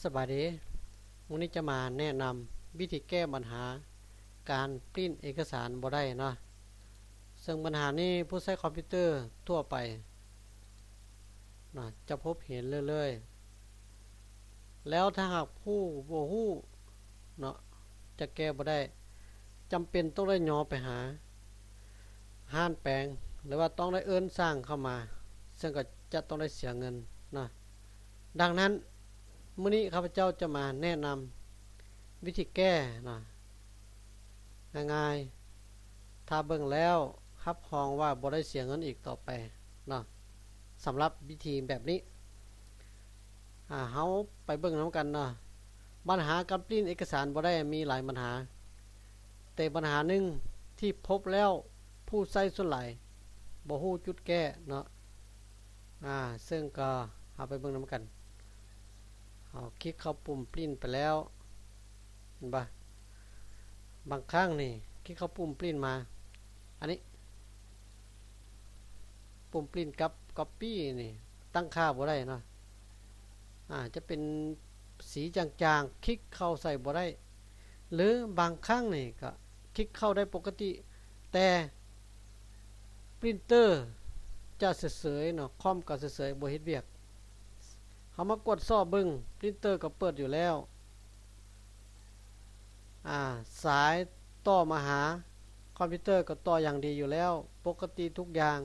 ສະບາຍດີ, ມື້ນີ້ຈະມາແນະນຳວິທີແກ້ບັນຫາການປຣິ້ນເອກະສານບໍ່ໄດ້ເນາະ. ເຊິ່ງບັນຫານີ້ຜູ້ໃຊ້ຄອມພິວເຕີທົ່ວໄປເນາະ ຈະພົບເຫັນເລື້ອຍໆ. ແລ້ວຖ້າຫາກຜູ້ບໍ່ຮູ້ເນາະ ຈະແກ້ບໍ່ໄດ້ ຈຳເປັນຕ້ອງໄດ້ຍໍໄປຫາຮ້ານແປງ ຫຼືວ່າຕ້ອງໄດ້ເອີ້ນຊ່າງເຂົ້າມາ ເຊິ່ງກໍຈະຕ້ອງໄດ້ເສຍເງິນເນາະ. ດັ່ງນັ້ນ ມື້ນີ້ຂ້າພະເຈົ້າຈະມາແນະນຳວິທີແກ້ເນາະ ງ່າຍໆ ຖ້າເບິ່ງແລ້ວຮັບຮອງວ່າບໍ່ໄດ້ເສຍເງິນອີກຕໍ່ໄປເນາະ. ສຳລັບວິທີແບບນີ້ ອາ ເຮົາໄປເບິ່ງນຳກັນເນາະ. ບັນຫາການປຣິ້ນເອກະສານບໍ່ໄດ້ມີຫຼາຍບັນຫາ, ແຕ່ບັນຫາໜຶ່ງທີ່ພົບແລ້ວຜູ້ໃຊ້ສ່ວນຫຼາຍບໍ່ຮູ້ຈຸດແກ້ເນາະ. ອາ ເຊິ່ງກໍເຮົາໄປເບິ່ງນຳກັນ. ເຮົາຄລິກເຂົ້າປຸ່ມປຣິ້ນໄປແລ້ວ ເຫັນບໍ່? ບາງຄັ້ງນີ້ຄລິກເຂົ້າປຸ່ມປຣິ້ນມາ ອັນນີ້ ປຸ່ມປຣິ້ນກັບກັອບປີ້ນີ້ຕັ້ງຄ່າບໍ່ໄດ້ເນາະ. ອາ ຈະເປັນສີຈາງໆ ຄລິກເຂົ້າໃສ່ບໍ່ໄດ້ ຫຼືບາງຄັ້ງນີ້ກໍຄລິກເຂົ້າໄດ້ປົກກະຕິ ແຕ່ປຣິ້ນເຕີຈະເສີຍໆເນາະ, ຄອມກໍເສີຍໆ ບໍ່ເຮັດວຽກ. ເຮົາມາກວດສອບເບິ່ງ ປຣິ້ນເຕີກໍເປີດຢູ່ແລ້ວ. ອາ ສາຍຕໍ່ມາຫາຄອມພິວເຕີກໍຕໍ່ຢ່າງດີຢູ່ແລ້ວ ປົກກະຕິທຸກຢ່າງ,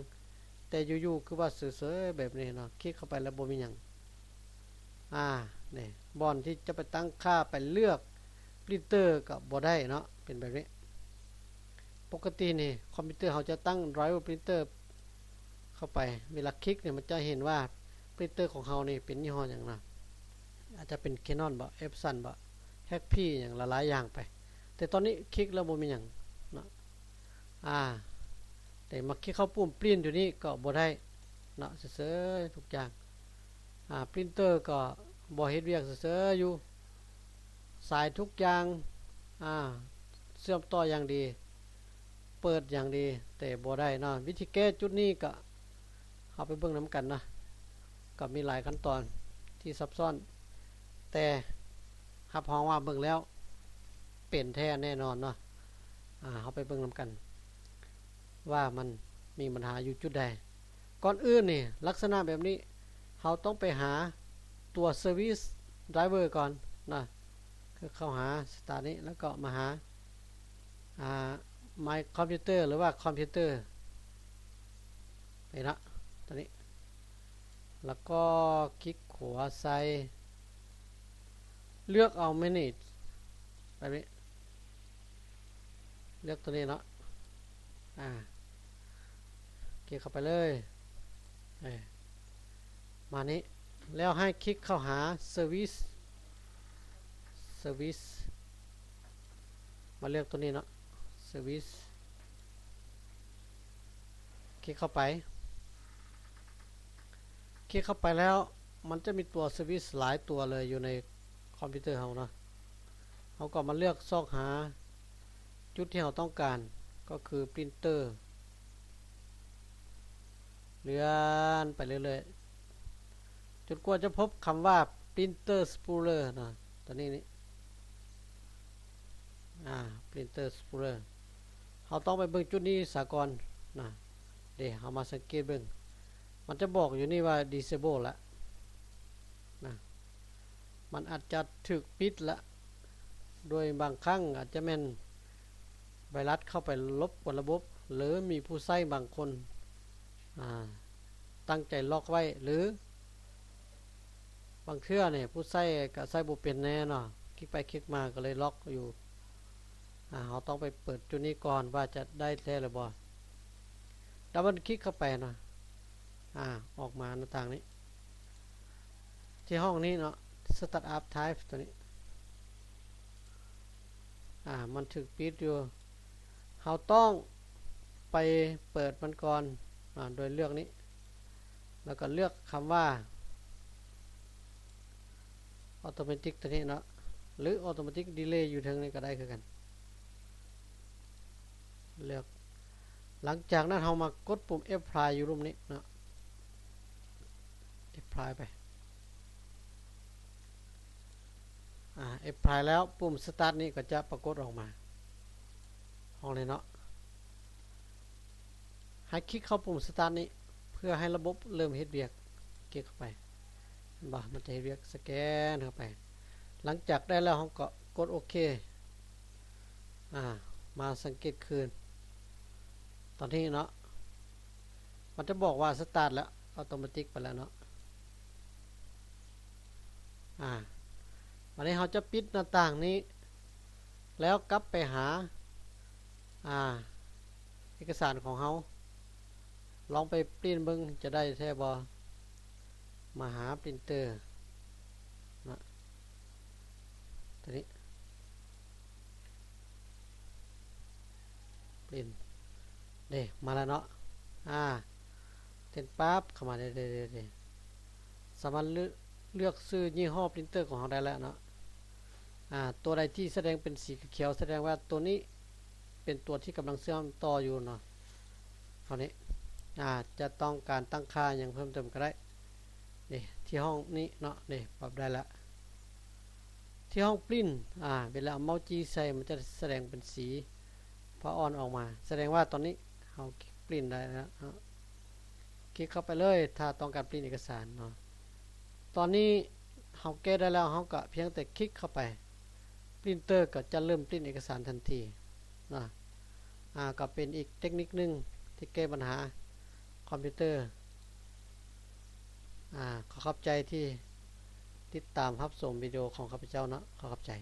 ແຕ່ຢູ່ໆຄືວ່າເສີຍໆແບບນີ້ເນາະ, ຄລິກເຂົ້າໄປແລ້ວບໍ່ມີຫຍັງ. ອາ ນີ້ ບ່ອນທີ່ຈະໄປຕັ້ງຄ່າ ໄປເລືອກປຣິ້ນເຕີກໍບໍ່ໄດ້ເນາະ, ເປັນແບບນີ້. ປົກກະຕິນີ້ຄອມພິວເຕີເຮົາຈະຕັ້ງໄດຣເວີປຣິ້ນເຕີ ເຂົ້າໄປ ເວລາຄລິກນີ້ມັນຈະເຫັນວ່າປຣິ້ນເຕີຂອງເຮົານີ້ເປັນຍີ່ຫໍ້ຫຍັງນະ, ອາດຈະເປັນ Canon ບໍ Epson ບໍ HP ຫຍັງຫຼາຍໆຢ່າງໄປ. ແຕ່ຕອນນີ້ຄລິກແລ້ວບໍ່ມີຫຍັງເນາະ. ອາ ແຕ່ມາຄລິກເຂົ້າປຸ່ມປຣິ້ນຢູ່ນີ້ກໍບໍ່ໄດ້ເນາະ, ເສີຍໆທຸກຢ່າງ. ອາ ປຣິ້ນເຕີກໍບໍ່ເຮັດວຽກ, ເສີຍໆຢູ່. ສາຍທຸກຢ່າງ ອາ ເຊື່ອມຕໍ່ຢ່າງດີ ເປີດຢ່າງດີ ແຕ່ບໍ່ໄດ້ເນາະ. ວິທີແກ້ຈຸດນີ້ກໍເຮົາໄປເບິ່ງນຳກັນເນາະ, ກໍມີຫຼາຍຂັ້ນຕອນທີ່ຊັບຊ້ອນ ແຕ່ຮັບຮອງວ່າເບິ່ງແລ້ວເປັນແທ້ແນ່ນອນເນາະ. ອາ ເຮົາໄປເບິ່ງນຳກັນວ່າມັນມີບັນຫາຢູ່ຈຸດໃດ. ກ່ອນອື່ນນີ້ ລັກສະນະແບບນີ້ ເຮົາຕ້ອງໄປຫາຕົວ Service Driver ກ່ອນນະ, ຄືເຂົ້າຫາ Start ນີ້ ແລ້ວກໍມາຫາ ອາ My Computer ຫຼືວ່າ Computer ໄປເນາະ ຕົວນີ້ ແລ້ວກໍຄລິກຂວາໃສ່ ເລືອກເອົາ Manage ແບບນີ້ ເລືອກຕົວນີ້ເນາະ. ອາ ຄລິກເຂົ້າໄປເລີຍ ເອີ ມານີ້ ແລ້ວໃຫ້ຄລິກເຂົ້າຫາ Service Service ມາເລືອກຕົວນີ້ເນາະ Service ຄລິກເຂົ້າໄປ. ຄລິກເຂົ້າໄປແລ້ວ ມັນຈະມີຕົວ Service ຫຼາຍຕົວເລີຍຢູ່ໃນຄອມພິວເຕີເຮົາເນາະ. ເຮົາກໍມາເລືອກຊອກຫາຈຸດທີ່ເຮົາຕ້ອງການ ກໍຄື Printer ເລື່ອນໄປເລື້ອຍໆ ຈົນກວ່າຈະພົບຄຳວ່າ Printer Spooler ເນາະ ຕົວນີ້ນີ້ ອາ Printer Spooler. ເຮົາຕ້ອງໄປເບິ່ງຈຸດນີ້ສາກ່ອນນະ. ເດ ເຮົາມາສັງເກດເບິ່ງ ມັນຈະບອກຢູ່ນີ້ວ່າ Disable ລະນະ. ມັນອາດຈະຖືກປິດລະ ໂດຍບາງຄັ້ງອາດຈະແມ່ນໄວຣັສເຂົ້າໄປລົບກວນລະບົບ ຫຼື ມີຜູ້ໃຊ້ບາງຄົນ ອາ ຕັ້ງໃຈລັອກໄວ້ ຫຼື ບາງເທື່ອນີ້ຜູ້ໃຊ້ກະໃຊ້ບໍ່ເປັນແນ່ເນາະ ຄລິກໄປຄລິກມາກະເລີຍລັອກຢູ່. ອາ ເຮົາຕ້ອງໄປເປີດຈຸດນີ້ກ່ອນວ່າຈະໄດ້ແທ້ຫຼືບໍ່. ດັບເບິນຄລິກເຂົ້າໄປເນາະ ອາ ອອກມາໜ້າຕ່າງນີ້ ທີ່ຫ້ອງນີ້ເນາະ Startup Type ຕົວນີ້ ອາ ມັນຖືກປິດຢູ່. ເຮົາຕ້ອງໄປເປີດມັນກ່ອນ ອາ ໂດຍເລືອກນີ້ ແລ້ວກໍເລືອກຄຳວ່າ Automatic ຕົວນີ້ເນາະ ຫຼື Automatic Delay ຢູ່ເທິງນີ້ກໍໄດ້ຄືກັນ ເລືອກ. ຫຼັງຈາກນັ້ນເຮົາມາກົດປຸ່ມ Apply ຢູ່ລຸ່ມນີ້ເນາະ Apply ໄປ. Apply ແລ້ວ ປຸ່ມ Start ນີ້ກໍຈະປາກົດອອກມາ ຫ້ອງນີ້ເນາະ. ໃຫ້ຄລິກເຂົ້າປຸ່ມ Start ນີ້ ເພື່ອໃຫ້ລະບົບເລີ່ມເຮັດວຽກ. ຄລິກເຂົ້າໄປ ເຫັນບໍ່? ມັນຈະເຮັດວຽກສະແກນເຂົ້າໄປ. ຫຼັງຈາກໄດ້ແລ້ວ ເຮົາກໍກົດໂອເຄ. ອາ ມາສັງເກດຄືນ ຕອນນີ້ເນາະ ມັນຈະບອກວ່າ Start ແລ້ວ ອອໂຕມາຕິກໄປແລ້ວເນາະ. ອາ ບາດນີ້ເຮົາຈະປິດໜ້າຕ່າງນີ້ ແລ້ວກັບໄປຫາ ອາ ເອກະສານຂອງເຮົາ ລອງໄປປຣິ້ນເບິ່ງ ຈະໄດ້ແທ້ບໍ່? ມາຫາປຣິນເຕີນະ ຕົວນີ້ ປຣິ້ນ ເດ້ ມາແລ້ວເນາະ. ອາ ເຫັນປັບ ເຂົ້າມາ ເດ້ ເດ້ ເດ້ ເດ້ ສາມາດເລືອກ ເລືອກຊື້ຍີ່ຫໍ້ປຣິນເຕີຂອງເຮົາໄດ້ແລ້ວເນາະ. ອາ ຕົວໃດທີ່ສະແດງເປັນສີຂຽວ ສະແດງວ່າຕົວນີ້ເປັນຕົວທີ່ກຳລັງເຊື່ອມຕໍ່ຢູ່ເນາະ. ເທົ່ານີ້ ອາ ຈະຕ້ອງການຕັ້ງຄ່າຫຍັງເພີ່ມເຕີມກໍໄດ້. ນີ້ ທີ່ຫ້ອງນີ້ເນາະ ນີ້ ປັບໄດ້ລະ. ທີ່ຫ້ອງປຣິ້ນ ອາ ເວລາເອົາເມົ້າຈີ້ໃສ່ ມັນຈະສະແດງເປັນສີຟ້າອ່ອນອອກມາ ສະແດງວ່າຕອນນີ້ເຮົາປຣິ້ນໄດ້ແລ້ວເນາະ. ຄລິກເຂົ້າໄປເລີຍ ຖ້າຕ້ອງການປຣິ້ນເອກະສານເນາະ. ຕອນນີ້ເຮົາແກ້ໄດ້ແລ້ວ ເຮົາກໍພຽງແຕ່ຄລິກເຂົ້າໄປ ປຣິນເຕີກໍຈະເລີ່ມປຣິ້ນເອກະສານທັນທີເນາະ. ອາ ກໍເປັນອີກເຕັກນິກໜຶ່ງທີ່ແກ້ບັນຫາຄອມພິວເຕີ. ອາ ຂໍຂອບໃຈທີ່ຕິດຕາມຮັບຊົມວິດີໂອຂອງຂ້າພະເຈົ້າເນາະ. ຂໍຂອບໃຈ.